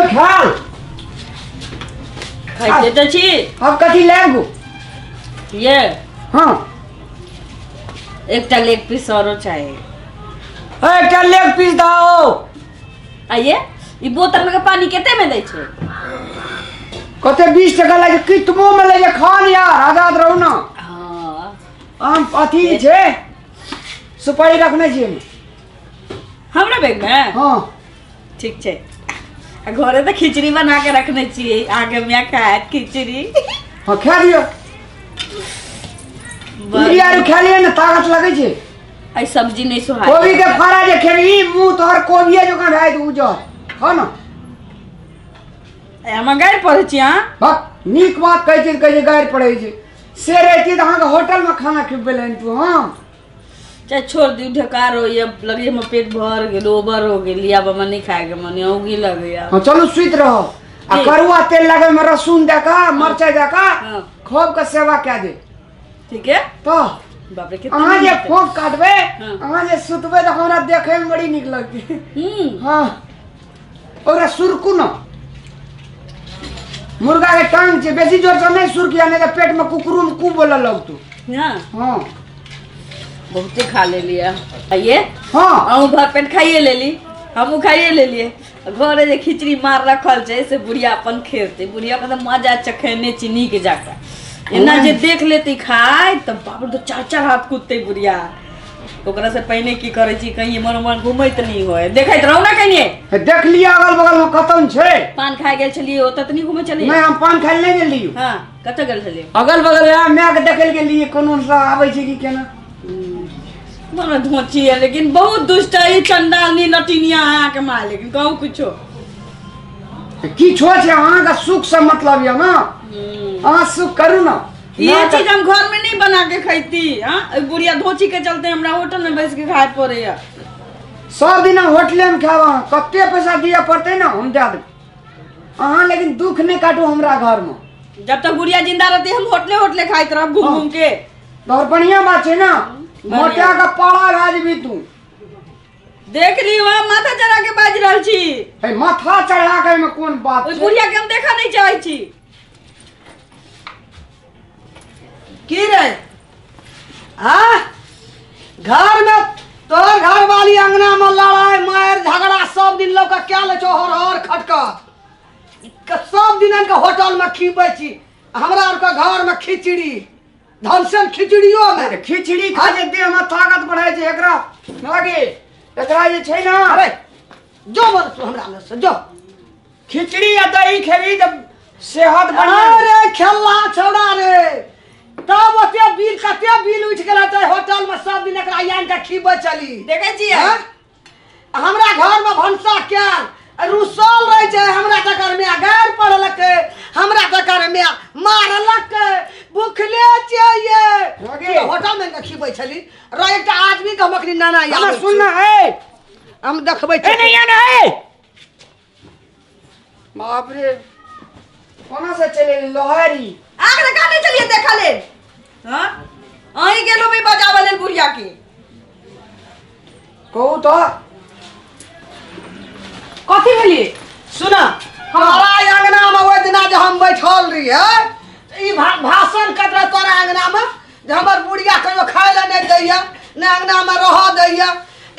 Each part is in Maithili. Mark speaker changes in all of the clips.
Speaker 1: खाल।
Speaker 2: खाइते तऽ छी।
Speaker 1: आब कथी लेबू?
Speaker 2: ये।
Speaker 1: हाँ।
Speaker 2: एकटा लेग पीस औरो चाही।
Speaker 1: एकटा लेग पीस दहो।
Speaker 2: आ ये ई बोतल में के पानी कते में दै छै?
Speaker 1: कते 20 टका लागे कितबो में लगे खान यार, आजाद रहू ना।
Speaker 2: हाँ।
Speaker 1: हम अथी छै सुपारी रखने छियै।
Speaker 2: हमरा बैग में?
Speaker 1: हाँ।
Speaker 2: ठीक छै। आ घरे तऽ खिचड़ी बना के रखने छियै, अहाँके माय खायत खिचड़ी।
Speaker 1: हाँ खा लियौ। पूरी आर खा लियौ ने, ताकत लगै छै।
Speaker 2: आई सब्जी नहीं सुहाय।
Speaker 1: कोबी के फाड़ा जे खेबही मुंह तोहर कोबिये जकाँ भए जेतौ उजर। खा ना।
Speaker 2: हम गारि पढ़ै छी अहाँ?
Speaker 1: बक नीक बात कहै छी, कहै छी गारि पढ़ै छी। से रहिती तऽ अहाँके होटल में खाना खिबेलै हन तू। हाँ
Speaker 2: चाहे छोड़ दियौ, ढेकार होइए लगैए हमर पेट भर गेल, ओवर हो गेल, आब हमरा नहि खायके मन यऽ, औंगी लगैए।
Speaker 1: हाँ चलू सुति रहू। आ
Speaker 2: की?
Speaker 1: करुआ तेल लगे में रसून दए कऽ मरचाइ दए कऽ
Speaker 2: हाँ।
Speaker 1: खूब के सेवा कए दे।
Speaker 2: ठीक है?
Speaker 1: तो
Speaker 2: बाप रे कितना
Speaker 1: अहाँ जे
Speaker 2: नीक।
Speaker 1: फोंक काटबै,
Speaker 2: हाँ।
Speaker 1: अहाँ जे सुतबै तऽ हमरा देखै में बड़ी नीक लगतै। हाँ ओकरा सुरकू न, मुर्गा के टांग छै, बेसी जोर से नहीं सुरकिया, नहीं तऽ पेट में कुकरू में कू बोलऽ लगतौ।
Speaker 2: हाँ।
Speaker 1: हाँ।
Speaker 2: बहुते खा लेलियै। आइए?
Speaker 1: हाँ।
Speaker 2: अहूँ भर पेट खाइए लेली, हमहूँ खाइए लेलियै। घरे जे खिचड़ी मार रखल छै से बुढ़िया अपन खेतै। बुढ़िया के तऽ मजा चखेने छी नीक जकाँ। एना जे देख लेतै खाय तऽ बाप रे, चार चार हाथ कूदतै बुढ़िया। ओकरा से पहिने की करै छी, कहीं एम्हर उम्हर घूमैत नहि होय, देखैत रहू ने कहीं।
Speaker 1: देख लिअ अगल बगल में कतौ छै।
Speaker 2: पान खाय गेल छलियै ओतऽ तऽ नहि घूमै छलियै?
Speaker 1: नहि, हम पान खाय लए नहि गेल रहियै।
Speaker 2: हाँ, कतऽ गेल छलियै?
Speaker 1: अगल बगल वएह माय के देखै लए गेलियै, कोनो से आबै छै कि केना।
Speaker 2: बड़ा धोची है लेकिन बहुत दुष्ट है ई चंडालनी नटिनिया अहाँके माँ, लेकिन कहू कुछो।
Speaker 1: किछो छै, अहाँके सुख से मतलब यऽ ना, अहाँ सुख करू ना।
Speaker 2: ये चीज हम घर में नहीं बना के खैती। हाँ, एहि बुढ़िया धोची के चलते हमरा होटल में बैस के खाए पड़े है।
Speaker 1: सब दिन होटले में खायब अहाँ, कते पैसा दिअ पड़तै ना हम दए देब अहाँ, लेकिन दुख नहीं काटू हमरा घर में।
Speaker 2: जब तक बुढ़िया जिंदा रहती हम होटले होटले खाइत रहब घूम घूम के।
Speaker 1: और बढ़िया बात छै ना, मोटा के पाड़ा भए जेबी तू।
Speaker 2: देख ली वहाँ माथा चढ़ा के बाजि रहल छी।
Speaker 1: हे माथा चढ़ा के एहिमे कोन बात
Speaker 2: ओहि
Speaker 1: छै?
Speaker 2: बुढ़िया के हम देखऽ नहीं चाहै छी।
Speaker 3: की रे, हाँ घर में तोहर घर वाली अंगना में लड़ाई मार झगड़ा सब दिन लोग क्या ले छो, हर हर खटकत सब दिन इनके होटल में खिबै छी, हमरा आर के घर में खिचड़ी धनसन खिचड़ियो में।
Speaker 1: खिचड़ी खा के देह में ताकत बढ़े छै एकरा लागे, एकरा जे छै ना।
Speaker 3: अरे जो बोल तू हमरा लग से जो।
Speaker 1: खिचड़ी या दही खेबी तऽ सेहत बढ़िया।
Speaker 3: अरे खेलला छौड़ा रे, तब ओते बिल कते बिल उठि गेल हेतै होटल में सब दिन एकरा आनि के खिबै चली।
Speaker 2: देखै छियै?
Speaker 3: हाँ? हमरा घर में भनसा कयल रुसल रहे छै, हमरा चक्कर में गारि पढ़लकै, हमरा चक्कर में मारलकै, भुखले छियै।
Speaker 1: रगे।
Speaker 3: होटल में के खिबै छली र एकटा आदमी के हम अखनी नाना
Speaker 1: हमरा
Speaker 3: आबै
Speaker 1: सुन ना,
Speaker 3: छी।
Speaker 1: ए
Speaker 3: हम देखबै
Speaker 1: ए नहीं आना है। बाप रे कोना से चले एली लोहारी?
Speaker 2: आग लगा नहीं चलिए देखा ले। हाँ अहीं गेलो भी बजावे लेल बुढ़िया के।
Speaker 1: कहू तो
Speaker 4: कथी भेली?
Speaker 3: सुना, तोरा अंगना में ओहि दिना जे हम बैठल रहियै ई भाषण करैत रहे तोरा अंगना में जे हमर बुढ़िया कहियो खाय लए नहि दैया, ने अंगना में रहऽ दैया,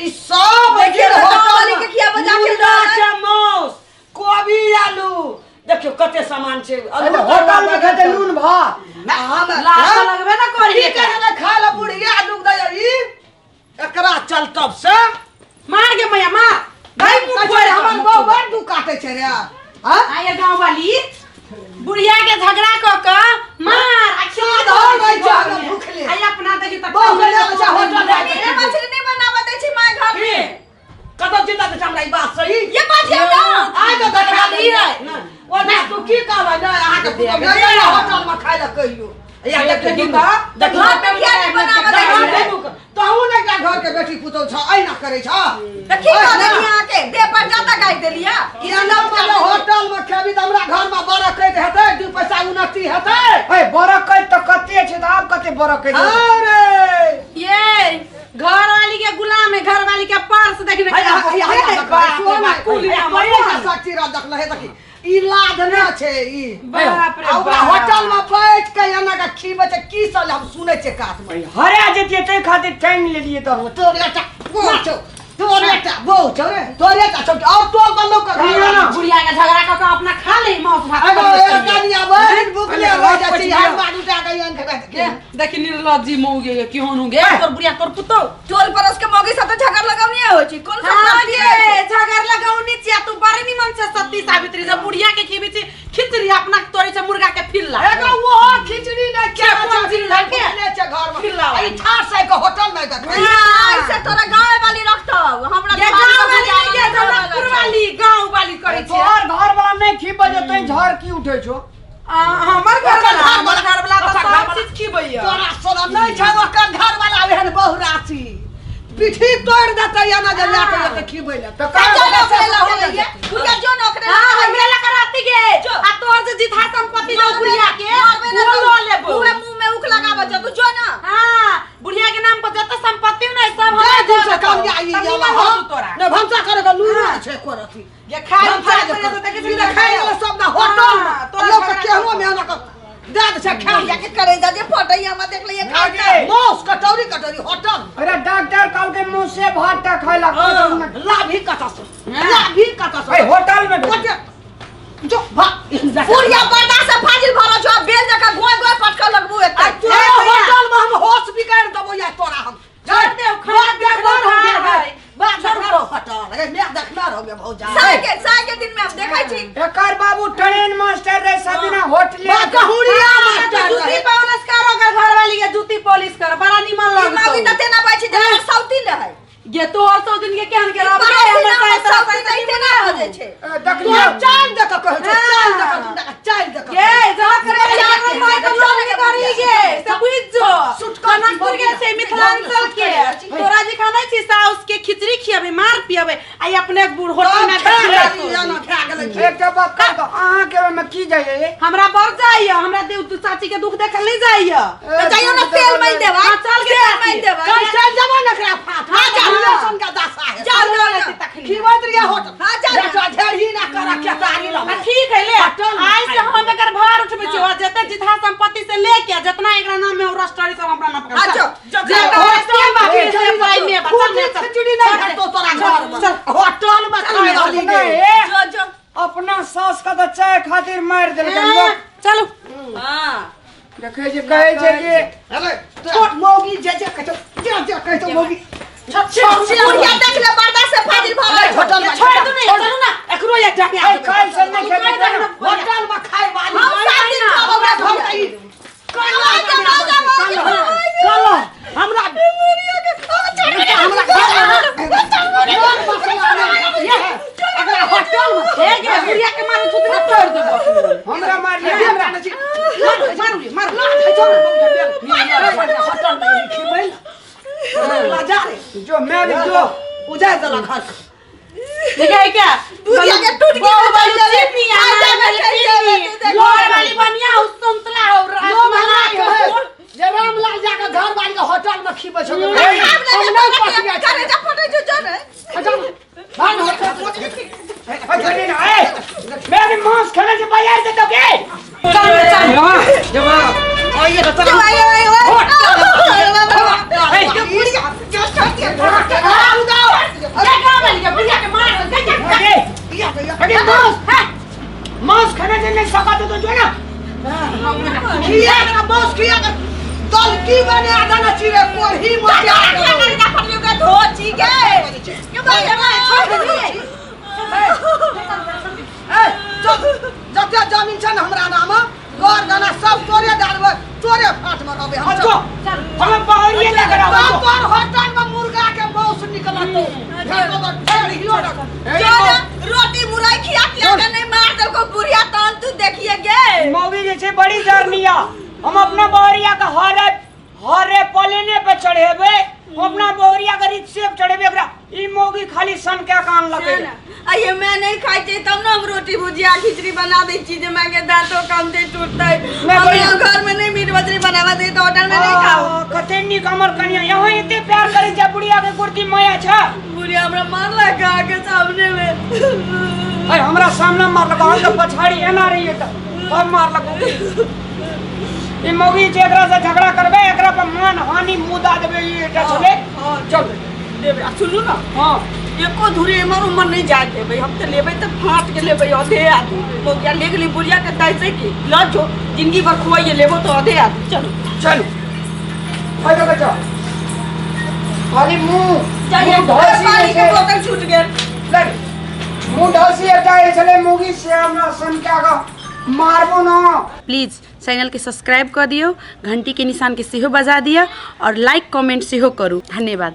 Speaker 3: ई सब
Speaker 2: देखियौ
Speaker 3: दिन
Speaker 2: तऽ
Speaker 3: होटल
Speaker 2: गाँववाली
Speaker 3: में
Speaker 2: के किया बजा के
Speaker 3: मुर्गा
Speaker 2: रहै?
Speaker 3: के मांस, कोबी आलू, देखियौ कते सामान छै।
Speaker 1: अरे होटल में खेतै नून भात।
Speaker 3: हम
Speaker 4: लाज तऽ लगबे ने करी।
Speaker 3: की करै खाय लए बुढ़िया दुख दैया ई एकरा चलतब से।
Speaker 4: मार गे मैया मार।
Speaker 3: भाई मुंह फोड़ हमर बहू बड़ दुख काटे छै रे। हां
Speaker 4: आये गांव वाली बुढ़िया के झगड़ा क क मार आ खिला
Speaker 3: साध हो गई छै हमरा भूखले।
Speaker 4: आई अपना देखी त
Speaker 3: बहु ले छै होटल जाय के।
Speaker 2: मेरे मछली नहीं बनावा दै छै my घर में।
Speaker 3: कतौ चिंता छै हमरा ई बात सही?
Speaker 2: ये बात ये ना।
Speaker 3: आइ तऽ देखा
Speaker 4: दी
Speaker 3: दी
Speaker 4: है।
Speaker 3: ओ ना तू की कहबै नै अहाँ के पुतोह नहि होटल में खाय लए कहियो। या देखी
Speaker 4: देखी
Speaker 3: तऽ
Speaker 2: घर पे किया नहीं बनावा दै छै?
Speaker 3: तहू ने एकटा घर के बेटी पुतोह छ ऐना करै छ।
Speaker 2: तऽ की कह देलियै अहाँके? देह पर जाता गाड़ि देलियै।
Speaker 3: किया ना मतलब होटल में खेबी तऽ हमरा घर में बरकत हेतै, दू पैसा उन्नति हेतै।
Speaker 1: ए बरकत तऽ कते छै तऽ आब कते बरकत हेतै?
Speaker 3: अरे
Speaker 4: ये घर वाली के गुलाम है, घर वाली के पर्स देखने
Speaker 3: हाय हाय हाय
Speaker 4: बाप रे बाप, कुलिया
Speaker 3: कोई शक्ति रह देखल हे देखी ई लाद ना छै ई।
Speaker 4: बाप रे
Speaker 3: आ ओकरा
Speaker 4: बाप।
Speaker 3: होटल में बैठ के एना के खीबै छै की सब हम सुनै छियै कात में।
Speaker 1: हरा जतियै ताहि खातिर टाइम लेलियै तऽ।
Speaker 3: तोर एकटा बहू छौ, तोर एकटा बहू छौ रे, तोर एकटा छौ, और टोल के लोक के घर
Speaker 1: ना, ना।
Speaker 4: बुढ़िया के झगड़ा कऽ के अपना खा ले मांस भात।
Speaker 3: एगो एगो कनिया बड़ भुखले रह जाइ छै, हाथ बात उठा के एहन खेबै
Speaker 4: के देखी निर्लज्जी मौगे के केहन होगे तोर बुढ़िया तोर पुतौ।
Speaker 2: टोल पड़ोस के मौगी सब तऽ झगड़ लगौनी होइ छै कोन सब
Speaker 4: हाँ
Speaker 2: लड़की
Speaker 4: गे, झगड़ लगौनी छियै तू बड़ी निमन छै सती सावित्री जब बुढ़िया के खिबै छै खिचड़ी अपना तोड़ै छै मुर्गा के फिल्ला।
Speaker 3: एगो ओहो खिचड़ी नै
Speaker 4: के कोन चीज लगे?
Speaker 3: भुखले छै घर में।
Speaker 4: फिल्ला
Speaker 3: आ ई ठाठ से के होटल में के खाइ।
Speaker 2: ऐसे तोरा गाँव वाली रखतौ हमरा
Speaker 4: ये गाँव वाली नहीं गे, जनकपुर वाली गाँव वाली करै छै।
Speaker 1: तोहर घर वाला नहि खीबै जे तैं झड़ की उठै छौ।
Speaker 4: आ, हमर घर वाला हमर घर वाला तऽ
Speaker 3: ओकर
Speaker 4: सब
Speaker 3: घरवाला-
Speaker 4: चीज खिबैया।
Speaker 3: तोरा सोना नहि छै ओकर घर वाला एहन बहुरासी पिठी तोड़ि देतै एना जे लए कऽ जेतै खिबै लए।
Speaker 1: तऽ
Speaker 2: जो
Speaker 1: काम
Speaker 2: नौकरी लगे बुढ़िया जो नौकरी
Speaker 4: हाँ, हमरा लगा रहती गे। आ तोहर जे जिथा संपत्ति जो बुढ़िया के वो लऽ लेबो।
Speaker 2: उहे मुंह में उख लगाबऽ छौ तू जो ना।
Speaker 4: हाँ, बुढ़िया के नाम पर जते संपत्ति हो ना सब
Speaker 3: जाय
Speaker 4: हमरा
Speaker 3: दिन से
Speaker 4: दऽ देतौ।
Speaker 3: कनिया ई
Speaker 4: तब
Speaker 3: जाला,
Speaker 4: निमन
Speaker 3: हाँ?
Speaker 4: होतौ तोरा।
Speaker 3: नहि भनसा करे के लूरि नहि छै एको रत्ती।
Speaker 4: ये खाइ
Speaker 3: भनसा
Speaker 4: खाइ
Speaker 3: जे
Speaker 4: पड़े
Speaker 3: कर-
Speaker 4: तऽ देखै
Speaker 3: ई
Speaker 4: छी
Speaker 3: तऽ खाइ गेलै सब ने होटल में।
Speaker 4: हाँ, तोरा
Speaker 3: लोक के
Speaker 4: झगड़ा
Speaker 3: केहनो में एना कऽ दए दै छै खाय
Speaker 2: बुढ़िया के करेजा जे फटैया हमरा देख लियै खाइ
Speaker 1: गे।
Speaker 3: माउस कटौरी कटौरी होटल में।
Speaker 1: अरे डॉक्टर कहलकै मुँह से भात टा खाय ला।
Speaker 3: लाभी कतऽ से लाभी कतऽ से
Speaker 1: अरे होटल में भेल।
Speaker 3: ओते जो भा
Speaker 2: बुढ़िया बर्दाश्त से फाजिल भरल छौ बेल जकाँ गोय गोय पटकऽ लगबू एतै।
Speaker 3: आ तोरा होटल में हम होश बिगाड़ देबो या तोरा हम।
Speaker 4: छोड़ दे, खाना
Speaker 3: देखना
Speaker 4: देखना
Speaker 3: रहो
Speaker 4: है।
Speaker 3: बात देखना रहो होटल अरे मैं देखना रहो बे भौजा।
Speaker 2: साय के दिन में हम देखै छी।
Speaker 1: एकर बाबू ट्रेन मास्टर रहे सबदिना होटले
Speaker 3: बा कहुरिया
Speaker 4: हाँ,
Speaker 3: मास्टर
Speaker 4: जूती
Speaker 3: रहे।
Speaker 4: पॉलिश कर ओकर घरवाली के जूती पॉलिश कर बड़ा निमन
Speaker 2: ई मौगी
Speaker 4: लगतौ।
Speaker 2: तऽ तेना बाजै छै जेना सौतीन रहै।
Speaker 4: गे तोहर सौ दिन के केहन के रहब गे,
Speaker 2: पड़ोसी
Speaker 4: हमर
Speaker 2: नाम
Speaker 4: साय तोरा
Speaker 2: सौतीन
Speaker 4: साय
Speaker 2: तऽ तेना बजै छै।
Speaker 1: देखलियै
Speaker 3: तोरा चाल देख के कहै छौ, चाल देख के दुनू के चाल देख के।
Speaker 4: गे जहाँ करे चाल माय के लोग करी गे से बुझ जो
Speaker 3: सुटका
Speaker 4: जनकपुर के छै मिथिलांचल के तोरा जे खानै छी साउस के खिचड़ी खियाबे मार पियाबे आ ई अपने बूढ़ होटल में
Speaker 3: खा
Speaker 4: खिया
Speaker 3: गेलै, एना खा गेलै की।
Speaker 1: एकटा बात कह दो अहाँके ओहिमे की जाइए?
Speaker 4: हमरा बढ़ जाइए हमरा देव तू चाची के दुख देखल नहीं जाइए।
Speaker 2: तऽ जाइयो ना तेल मलि देबै।
Speaker 4: हाँ, चल गे
Speaker 2: तेल
Speaker 4: चाची।
Speaker 2: मलि देबै।
Speaker 3: चल चल जेबो ने एकरा फाट।
Speaker 2: हाँ, जा,
Speaker 3: जा,
Speaker 2: जा।
Speaker 3: सन के दशा है।
Speaker 2: जा, जा, जा।
Speaker 4: तखनी।
Speaker 3: खिबैत रहिए होटल।
Speaker 2: हाँ, जा, जा।
Speaker 3: बेटा झेरही ना कर केतारी
Speaker 4: हाँ,
Speaker 3: लग।
Speaker 4: ठीक है ले
Speaker 3: होटल में
Speaker 4: आज से
Speaker 3: खाइ।
Speaker 4: हम एकर भार उठबै छी और जते जिथा संपत्ति से लेके जितना एकरा नाम में रजिस्ट्री सब हमरा नाम पर
Speaker 2: हाँ, जो, जो,
Speaker 4: जे
Speaker 2: जो।
Speaker 4: होटल में फिर से पाई में बा, चल ले, चल।
Speaker 3: खिचड़ी नहीं भेटतो तोरा घर में।
Speaker 4: चल।
Speaker 3: होटल में खाय वाली
Speaker 1: अपना
Speaker 3: गे।
Speaker 1: ए,
Speaker 2: जो जो।
Speaker 1: अपना सास का तऽ चाय खातिर मारि देलकै
Speaker 4: हाँ,
Speaker 1: लोक।
Speaker 4: चलू।
Speaker 2: हाँ।
Speaker 1: देखै छै कहै छै कि
Speaker 3: अरे तो मौगी जे जे कहै छौ, जे जे कहै छौ मौगी।
Speaker 2: बुढ़िया देख ले बर्दाश्त से फाजिल भरल छौ।
Speaker 3: होटल में
Speaker 4: छोड़ दू नहीं चलू ना एकरो एक टांगे
Speaker 1: ऐ काल्हि से नहि खेबै तऽ ना।
Speaker 3: होटल में खाय वाली।
Speaker 2: हम सात दिन खाबो
Speaker 3: हमरा
Speaker 2: ओकरा
Speaker 3: घर के ई
Speaker 2: कल
Speaker 3: कल हमरा हमरा घर में अगला होटल में
Speaker 4: हे गे बुढ़िया के मारू छुतरी तोड़ देबो।
Speaker 1: हमरा मारलियै
Speaker 3: हमरा
Speaker 1: हमरा।
Speaker 3: नहि मारू मारू मारू लाथ है छोड़ होटल में ई खिबै ला जा रे
Speaker 1: जो मैं भी जो
Speaker 3: उजाड़ देला घर
Speaker 4: देखा है क्या
Speaker 2: बुढ़िया के टूट गेल
Speaker 4: बहू वाली
Speaker 2: चल
Speaker 4: चीनी आ
Speaker 2: आ जा,
Speaker 4: वाली
Speaker 2: चल,
Speaker 4: चीनी
Speaker 2: चल, चल,
Speaker 4: लोर वाली बनिया उस संतला और
Speaker 3: लोग हमरा
Speaker 4: रसमलाई
Speaker 3: कहे
Speaker 4: हो।
Speaker 3: जे रामलाल जाके घर वाली के होटल में खिबै छौ हम
Speaker 2: खाब ले
Speaker 3: नहि पसिया छै
Speaker 2: करेजा फटै छौ जो ने।
Speaker 3: भाग होटल
Speaker 1: ऐ छोड़ी ना ऐ मैं भी मांस खाने से बाजार से तो के
Speaker 4: चल चल
Speaker 1: जवाब
Speaker 3: आइए तो
Speaker 2: जो आयो आयो
Speaker 1: ऐ
Speaker 2: बुढ़िया जो छोड़ दिया।
Speaker 4: ये गाँव वाली के बुढ़िया के मार दे जा
Speaker 1: अरे अरे मांस मांस खाने से नहीं सका तो जो ना
Speaker 3: खिया के मांस खिया के दल की बने आधा न चिरे कोरही मजा
Speaker 2: करेजा फटै छौ धो छी गे के भाई छोड़ दे।
Speaker 3: ए चल जते जमीन छै ने हमरा नाम घर गाना सब तोरे डालबै तोरे फाट में रहबै हम।
Speaker 1: जो हम बाहर ये लेकर आओ।
Speaker 3: तोर होटल में मुर्गा के मांस निकलतो
Speaker 2: जो ना रोटी मुरई खिया खिया के नहीं मार देलको बुढ़िया तहन तू देखिए गे।
Speaker 1: मौगी जे छै बड़ी जरनिया हम अपना बहरिया के हरे हरे पलेने पे चढ़ेबै अपना बोरिया गरीब सेब चढ़ेबे एकरा ई मौगी खाली सन के कान लगे
Speaker 2: ना आ ये मैं नहीं खाई छी तब ना हम रोटी भुजिया खिचड़ी बना दै छी जे मैं के दांतो कम दे टूटतै
Speaker 1: मैं
Speaker 2: हम
Speaker 1: बढ़िया।
Speaker 2: घर में नहीं मीट मछली बनावा दे तो होटल में नहीं खाओ
Speaker 1: कते नीक हमर कनिया यहाँ एते प्यार करे छै बुढ़िया के कुर्ती माया छै
Speaker 2: बुढ़िया हमरा मारलक अहाँके सामने में।
Speaker 1: अरे हमरा सामने मारलक, हम तऽ पछाड़ी एना रहिए तऽ हम मारलक। ई मौगी जे एकरा से झगड़ा करबै एकरा पर मान हानि मुदा देबै ई एकटा छलै। चल
Speaker 2: देबै। आ सुनू ना,
Speaker 1: हाँ,
Speaker 2: एको धुरी एमहर उमहर नहीं जाए देबै। हम तऽ लेबै तऽ फाट के लेबै अधे आदमी। मौगिया ले गेली बुढ़िया के तैसे की ल जो जिंदगी भर खुआइए लेबो तो अधे आदमी। चलू
Speaker 1: चलू। आइ बच्चा खाली मुँह
Speaker 2: जाइए।
Speaker 1: मुँह ढासी
Speaker 2: पानी के
Speaker 1: छै।
Speaker 2: बोतल छूट गेल।
Speaker 1: लग मुँह ढासी एकटा छलै मौगी से हमरा सनका के मारबो ना।
Speaker 4: प्लीज चैनल के सब्सक्राइब कर दियौ, घंटी के निशान के सेहो बजा दिअ और लाइक कमेंट सेहो करू। धन्यवाद।